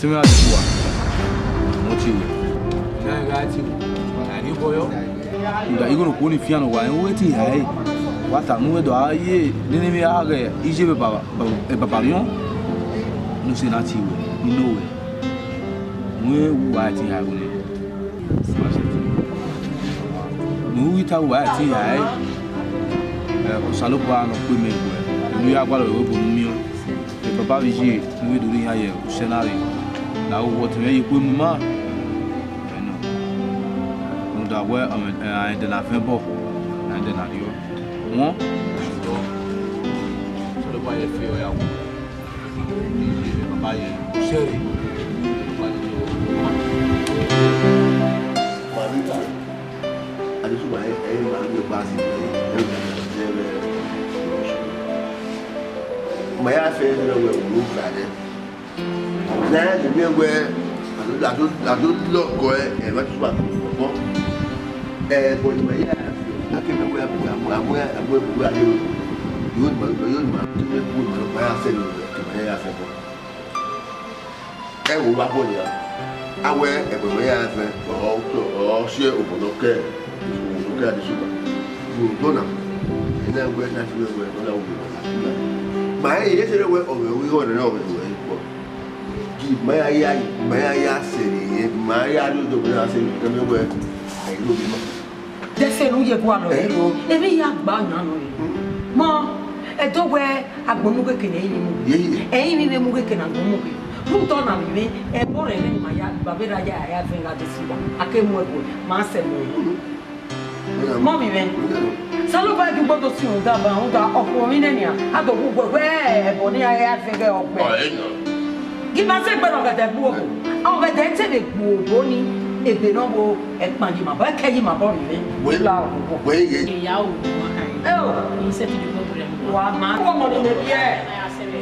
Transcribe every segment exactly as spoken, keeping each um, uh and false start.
Sẹ mwẹ gha tie uwa, mẹ ọ tie ruẹ. Iran gha tie, a ni bọyọ. Rhunmwuda igho ne okhuo ni fian ne ọ wa rẹn, u wẹ te hia ẹre. Wa ta ne u wẹ do a ye nene emwi a ghẹ iye vbe baba, baba, baba riọn. Ne u sẹ ne a tie ruẹ, I nọ ruẹ. Wẹ u wa te hia ẹre nẹ. Ne u ghi ta uwa ẹtin ya ẹre, ẹ, Osanobua ne ọ kpe mẹ wẹ, emwi ya gualọ vbe ebo ne u miẹn. Baba vbe iye ne u vbe do rre iran ye usẹ na rre, ne a ru wẹ ọtẹn mwẹ ye ikhuo mu ima. Ẹnọ, rhunmwuda wẹ, ẹ, rẹn dẹ na vẹn obọ, rẹn dẹ na rriọ. Wọn, Osanobua ye fi ọ ya wu. Baba ye usẹ rre. Marita, Adesuwa, ẹ, ẹ ma rhie ọkpa si, ẹ, ẹ, ẹ, ẹ, ma ya fẹ ẹ wẹ unu va nẹ. Na ya miẹn wẹ, a do, a do, a do lọkọ ẹ, ẹ, Adesuwa, ọkọ. Ẹ, bọ ma ya, a kẹ mẹ wẹ, a mu, a mu, a mu, a mu, a mu, a mu, yo ma, yo ma, yo ma, ma ya fẹ, ma ya fẹ bọ. Ẹvbo vbe abọ nia, a wẹ ẹvbo mwẹ ya zẹ, ọ, ọ si obọ ne ọ kẹ, obọ ne ọ kẹ Adesuwa. Vbe odọ na, ena wẹ na fi wẹ wẹ, ọ na wẹ wẹ. Ma rẹn ye sẹrẹ wẹ, ọ mwẹ igho ne ọ mwẹ wẹ kpọ. Gi ma ya ya, ma ya ya sẹ rẹ, ma ya rhie odọ mwẹ na sẹ rẹ, kẹ mẹ wẹ, ẹ i ro ma. Dẹsẹ ne u ye gualọ. Hello. Emwi ya gba yan nọ re. Mm. Mọ, ẹdẹ wẹ agbọn mu khẹke ne ẹrinmwi mu. Ye, ye. Ẹrinmwi vbe mu khẹke ne agbọn mu khẹke. Rhunmwuda ọna vbe mwẹ, ẹbọ rẹ vbe ne ima ya, baba erha ya, ya zẹ gha Adesuwa. A ke mu ẹguẹ, ma sẹ mu ẹguẹ. Mm. Mọ vbe mwẹ. Mm. Osanobua gie ugbo do si rhunmwuda ba, rhunmwuda ọkhuọnmwi nẹ nian, a do wu wẹ, wẹ ẹbọ ne iran ya zẹ ghe ọgbẹe. Ọ, ẹ nọ. Gi ma zẹ egbe ne ọghẹdẹ gbe obo. Ọghẹdẹ te vbe gbe obo ni, egbe ne ọ vbo ẹkpan yi ma bọ, ẹkẹ yi ma bọ rre. Wẹ, la obo. Wẹ ye. Eya o, ma kan. Ẹ o. He said to the problem. Wa ma. Ọmọ ni mẹ biẹ.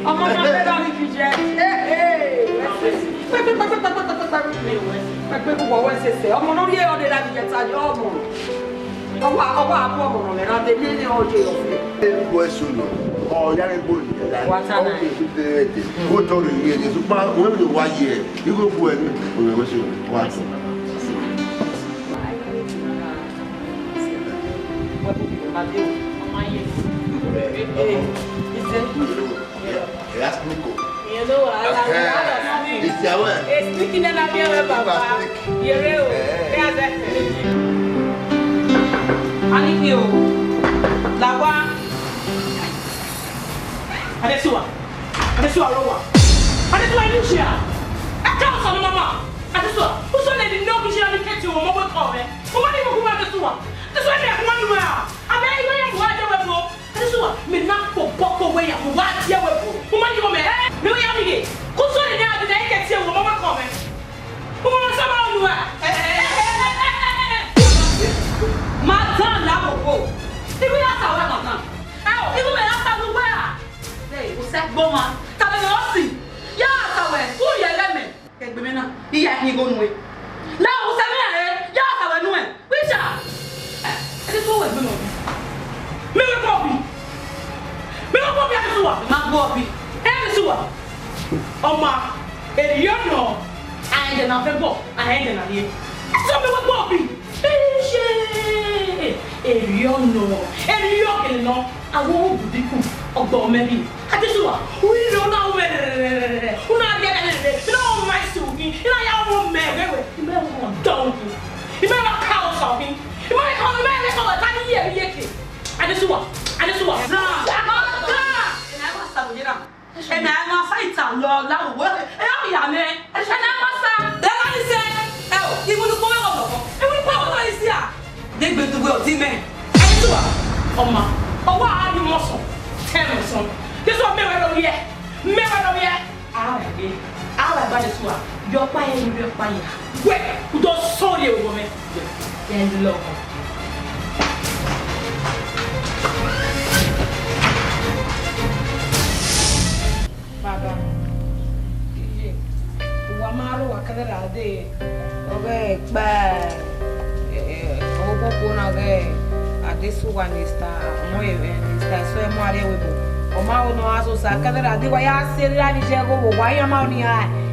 Ọmọ na bẹ da ni fi jẹ. Ee, ee. Pẹpẹ, pẹpẹ, pẹpẹ, pẹpẹ, pẹpẹ. Pẹpẹ, wọ wẹ sẹsẹ. Ọmọ ne ọ rhie ọdẹ da ni jẹ ta yọ ọmọ. Ọwa, ọwa abọ ọmọ nọ mẹ na de nene ọ ye ọfẹ. Ebo ẹso nọ, ọ ya re ebo ni. Wa ta na. Ọ ye bi de de. Ko tọ re ye ni, sukpa, wẹ mi wa ye. Igho bu ẹni, o wẹ so, wa tọ. Ẹ, ẹ, ask me ko. You know what? Ẹ, ẹ, it's your way. Ẹ speaking na miẹn wẹ baba. Yere o. Ẹ. Ẹ azẹ. Ani ki o. La wa. Adesuwa. Adesuwa, rọ wa. Adesuwa, ẹ ni share. Ẹ ka ọsọ ne mama. Adesuwa, usọ ne ni nọ ki share ni kẹti o, mo wẹ kọ rẹ. Mo ma ni mo ku ma Adesuwa. Adesuwa, ẹ ni ẹ ku ma nu a. Abẹ, iwe ya mu wa de wẹ bro. Adesuwa, mẹ na kpobọ kpobọ wẹ ya, mu wa die wẹ bro. Mo ma ni mo mẹ. Mẹ wẹ ya ni ghe. Ku sọ ne a bi na ke tie wo, mo ma kọ mẹ. Mo ma sa ma nu a. Madam la mo ko. Iwe ya sa wa madam. Ẹ o, iwe mẹ ya sa nu wẹ a. Ẹ, o sẹ gbọ ma. Ta mẹ lọ si. Ya sa wẹ, u ye lẹ mẹ. Ẹgbẹmẹ na, iye a khin igho nuẹn. La usẹ mwẹ rre, ya ọsa wẹ nuẹn. Wẹ isha. Ẹ, ẹ te sẹ wẹ gbe mẹ ọbi. Mẹ wẹ gbe ọbi. Mẹ wẹ gbe ọbi, ẹ te sẹ uwa. Ma gbe ọbi. Ẹ te sẹ uwa. Ọma, erriọ nọ, a rẹn ẹdẹ na vẹ ẹbọ, a rẹn ẹdẹ na rrie. Ẹ sẹ mẹ wẹ gbe ọbi. Iye, erriọ nọ, erriọ kele nọ, a wẹ obudiku, ọgbọ mẹ rhie. Adesuwa, u i rre, u na ru mẹ rẹrẹrẹrẹ, u na rhie rẹrẹrẹ, u na ru ma isi uhi, u na ya ru mẹ wẹwẹ, I ma ru ọdọ uhi, I ma ru ka osa uhi, I ma ru ka, I ma ru ka wẹ ka ni ye vbe iyeke. Adesuwa, Adesuwa. Sa, sa, sa. Ena wa sa vbe yena. Ena ma sa ita lọ la wo. E ya mi ya mẹ. Ena ma sa. Ena ni sẹ. Ẹ o, ibu ni ko we wo lọkọ. Ibu ni ko we wo isi a. De gbe tu we oti mẹ. Adesuwa. Ọma. Ọwa a ni mo sọ. Tẹ mo sọ. Adesuwa, mẹ wẹ lọ ye. Mẹ wẹ lọ ye. A wa gbe. A wa gba Adesuwa. Yọ pa ye, yọ pa ye. Wẹ, u do sọ ye wo mẹ. Ẹ lọ. Baba, iye, uwa ma rre, uwa kẹdẹ ra dee, ọ ghẹ kpa, eh, ọkpokpo na ghẹ Adesuwa Mister Ọmọye, eh, Mister Ẹsọhẹ mu arriẹ vbe ebo. Ọ ma ho ne ọ gha sosa, kẹdẹ ra dee, wa ya sẹ erha ni ye ẹghẹ vbe owa, iran ma ho ne iran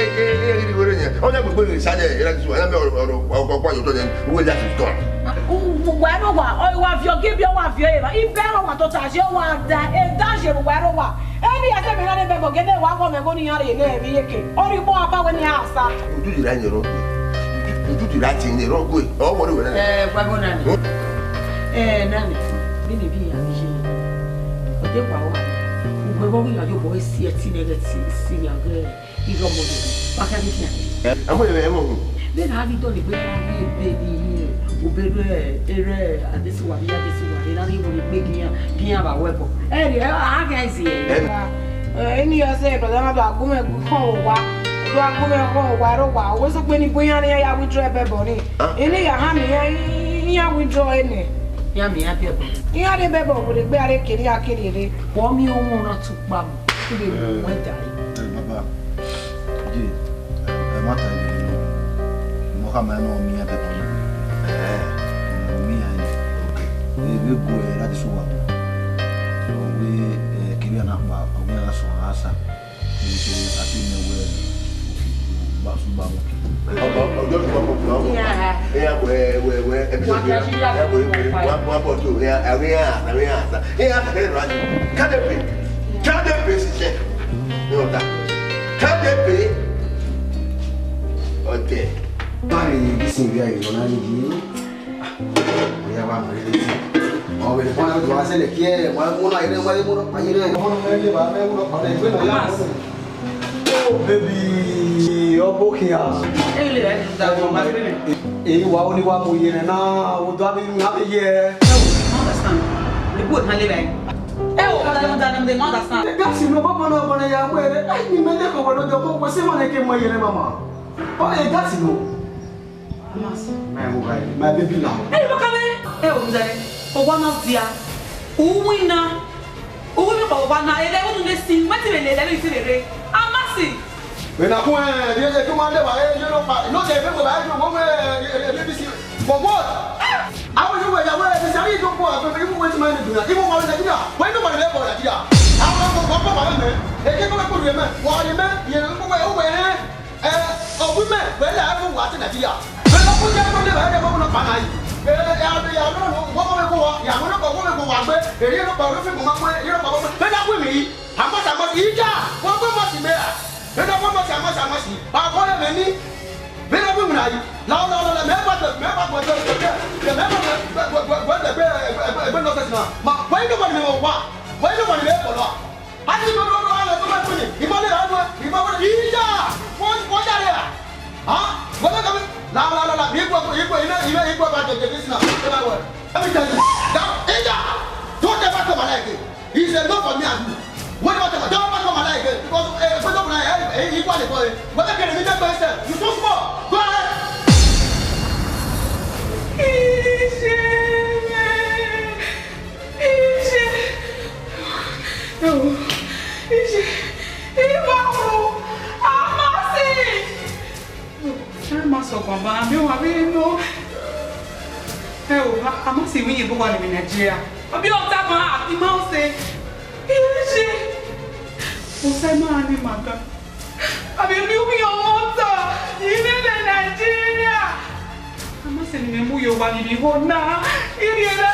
e, e, e, e, e, were yẹn. Ọ na gbegbe sa yẹn, era ti wa, ya mẹ ọrọ, ọrọ, ọkọ, ọkọ, yọ tọ yẹn, uwe ya ti tọ. Uwa ẹrọ wa, ọ wa viọ gẹ biẹ, ọ wa viọ eva. Ibe ẹrọ wa tota, si ọ wa da, e da je uwa ẹrọ wa. Eni ya se mi na ne bẹbọ gẹ ne wa wọ mẹ go ni yan re ne ẹvbi yeke. Ọ ri kpọ aba wẹ ne a sa. Udu di ra yẹn rọ gue. Udu di ra ti yẹn rọ gue. Ọ wọrẹ wẹ na. Eh, wa go na ni. Eh, na ni. Bi ni bi ya ni je. Ọ de wa wa. Ugbẹn vbe ọ ghi ya yo bọ esi ẹtin nẹghẹ ti si ya ghe. Irọ mọ yọ, wa kha ghi khian. Ẹ, ẹ mọ, ẹ mọ. Vbene a ghi dọlegbe na rhie ebe ni rhie, obọ erha, erha Adesuwa vbe Adesuwa, ne a rhie ebo ni gbe gi iran, gi iran vbe ẹbọ. Ẹ, a gha zie. Ẹ, eni ya sẹ, brother, ma do a gu mwẹ khọn owa, do a gu mwẹ khọn owa, ẹrọ owa, owẹ sokpe ni bu iran ne iran ya withdraw ẹbọ ni. Ah. Eni ya ha mi iran, iran withdraw ẹnẹ. Iran miẹn iran biẹ ẹbọ. Iran rhie ẹbọ vbe egbe, a rhie kere iran kere rre. Vbe ọ miẹn ohuẹn na tu kpa mu. Ibe mu ẹdẹ. Eh, baba, ye, ẹ ma ta ibe nọ. Mo khama nọ miẹn ẹbọ ni. Eh, mo miẹn ẹn. Okay. Ẹ vbe gu ẹre ladian sẹ uwa. Ọ wẹ, eh, kevbe a na kpa, ọ wẹ a na sẹ ọmwa sa. Ẹ, ẹ, a te mẹ wẹ, okay, gba, gba, okay. Ọ, ọ, ọ, just one more, one more. Yeah. Yeah, wẹ, wẹ, wẹ, ẹ, wa, yeah, wẹ, wẹ, one, one bottle, yeah, ẹ, yeah, ẹ, yeah, yeah. Yeah, ẹ, right. Can't they pay? Can't they pay, sister? You know that. Can't they pay? Okay. Báyìí, this thing we are in, you know, Ọ ya wa mọ rere ti. Ọ vbe ne kpọnna do a sẹlẹ kiẹ, wa mu na yere, wa mu na pa yere. Ọmọ na mẹ le ba mẹ mu na pa na egbe na ya. Baby, ọ bo khian. Ẹ lè rẹ da ọmọ ma gbele. Èyí wa ó ní wa mu yere na, o do abi na be yẹ. Ẹ wo, I understand. The boy can live like. Ẹ wo, ọ̀dà ọ̀dà ọ̀dà ọ̀dà, I understand. Ẹ gasi no baba na bana ya mu ere. Ai, ni mẹ de ko wo do ko wo se ma ne ke mu yere mama. Ọ ẹ gasi no. Amas. My mobile, my baby now. Ẹ, look at me. Ẹ, o, Mzare, o wa na dia. U win na. U win me pa wa na. Ele, o nu ne sin. Wetin be le, ele, wetin be re. Amasi. Wẹ na kun, ẹ, ẹ, ẹ, kí wọ́n lé wa, ẹ, yóò lọ pa. Ló ṣe ìwé kò bá yóò wọ́n wẹ́, ẹ, ẹ, ẹ, B B C. For what? Àwọn yóò wẹ̀ yàwó ẹ̀, ẹ̀, ṣe àríyìn tó pọ̀. Even wetin ma ne do na, even wa Nigeria, wẹ no ma ne bọ Nigeria. Àwọn ọmọ wa bọ wa mẹ, eke ko ko mẹ, wa ye mẹ, ye ko wẹ, wẹ hẹn. Eh, ọ bu mẹ, wẹ la ko wa te Nigeria. Wẹ la ko ya ko le ba ya ko na pa na yi. Eh, ya be ya no no, wa ko ko wa, ya ko na ko ko wa gbe, eri no pa ro fi mo ma ko, eri no pa ko. Wẹ la ko mi. Hamas, Hamas, ija, wa ko Hamas mẹ ra. Vbene ọ gu Hamas, Hamas, Hamas, ba ghe ọre mwẹ ni. Vbene ọ gu mwẹ na yi. La, la, la, la, mẹ gba, mẹ gba, mẹ gba, mẹ gba, mẹ gba, egbe nonsense na. Ma, wẹ i do wa ni mẹ wa. Wẹ i do wa ni mẹ kpọlọ. A ti do do do, a lẹ do mẹ kuni. I ma le ra do, i ma wẹ, iya, wọ, wọ ya re ra. Ha? Wẹ mẹ ka mi, la, la, la, la, mi gbe, i gbe, i mẹ, i mẹ, i gbe ba de, de, this na. Let me tell you. That, iya, don't ever come alive again. It's enough for me and you. What about the don't ever come alive again? Because, eh, if you don't lie, eh, eh, you want to go, eh, whether can you take myself? You too small. Go ahead. Iye, iye, iye, iye, Amasi. Ẹ ma sẹ ọkpa ba, a miẹn owa vbe nọ. Ẹ o, a, a ma si vbe iyẹn bu owa lele Nigeria. Ọbi ọta ma, a ti ma ọse. Iye. Ọsẹ ma ne ima ga. A vbe miẹn ovbi ọmọ ta, I vbe lele Nigeria. A ma sẹ ne imẹ mu ye owa ne I vbe ho na. I rhie na